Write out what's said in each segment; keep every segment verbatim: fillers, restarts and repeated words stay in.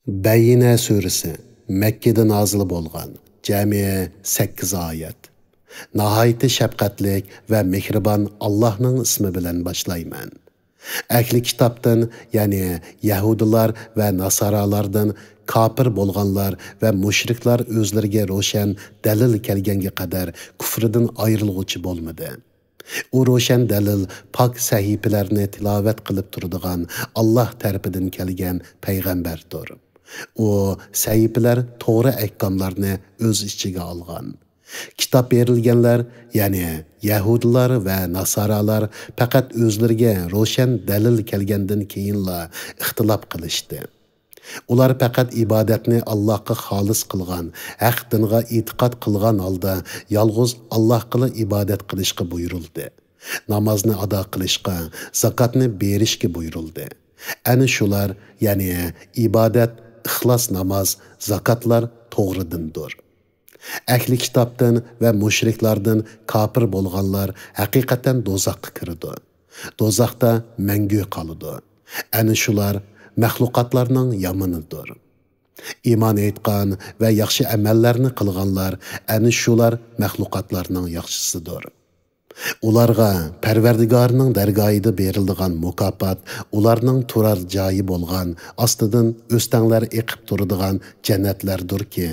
بەييىنە سۈرىسى، مەككىدە نازىل بولغان، جەمئىي سەككىز ئايەت. ناھايىتى شەپقەتلىك ۋە مېھرىبان ئاللاھنىڭ ئىسمى بىلەن باشلايمەن. ئەھلى كىتابتىن، يەنى يەھۇدىيلار ۋە ناسارالاردىن كاپىر بولغانلار ۋە مۇشرىكلار ئۆزلىرىگە روشەن دەلىل كەلگەنگە قەدەر كۇفرىدىن ئايرىلغۇچى بولمىدى. ئۇ روشەن دەلىل، پاك سەھىپىلەرنى تىلاۋەت قىلىپ تۇرىدىغان ئاللاھ تەرىپىدىن كەلگەن پەيغەمبەردۇر. ئۇ سەھىپىلەر توغرا ئەھكاملارنى ئۆز ئىچىگە ئالغان. كىتاب بېرىلگەنلەر، يەنى يەھۇدىيلار ۋە ناسارالار پەقەت ئۆزلىرىگە روشەن دەلىل كەلگەندىن كېيىنلا ئىختىلاپ قىلىشتى. ئۇلار پەقەت ئىبادەتنى ئاللاھقا خالىس قىلغان، ھەق دىنغا ئېتىقاد قىلغان ھالدا يالغۇز ئاللاھقىلا ئىبادەت قىلىشقا بۇيرۇلدى. نامازنى ئادا قىلىشقا، زاكاتنى بېرىشكە بۇيرۇلدى. ئەنە شۇلار، يەنى ئىبادەت، ئىخلاس ناماز، زاكاتلار توغرا دىندۇر. ئەھلى كىتابتىن ۋە مۇشرىكلاردىن كاپىر بولغانلار ھەقىقەتەن دوزاخقا كىرىدۇ. دوزاختا مەڭگۈ قالىدۇ. ئەنە شۇلار مەخلۇقاتلارنىڭ يامىنىدۇر. ئىمان ئېيتقان ۋە ياخشى ئەمەللەرنى قىلغانلار، ئەنە شۇلار مەخلۇقاتلارنىڭ ياخشىسىدۇر. ئۇلارغا پەرۋەردىگارىنىڭ دەرگاھىدا بېرىلىدىغان مۇكاپات، ئۇلارنىڭ تۇرار جايى بولغان، ئاستىدىن ئۆستەڭلەر ئېقىپ تۇرىدىغان جەننەتلەردۇركى،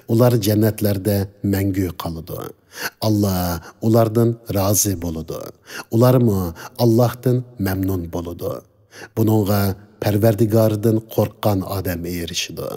ئۇلار جەننەتلەردە مەڭگۈ قالىدۇ. ئاللا ئۇلاردىن رازى بولىدۇ. ئۇلارمۇ ئاللاھتىن مەمنۇن بولىدۇ. بۇنىڭغا پەرۋەردىگارىدىن قورققان ئادەم ئېرىشىدۇ.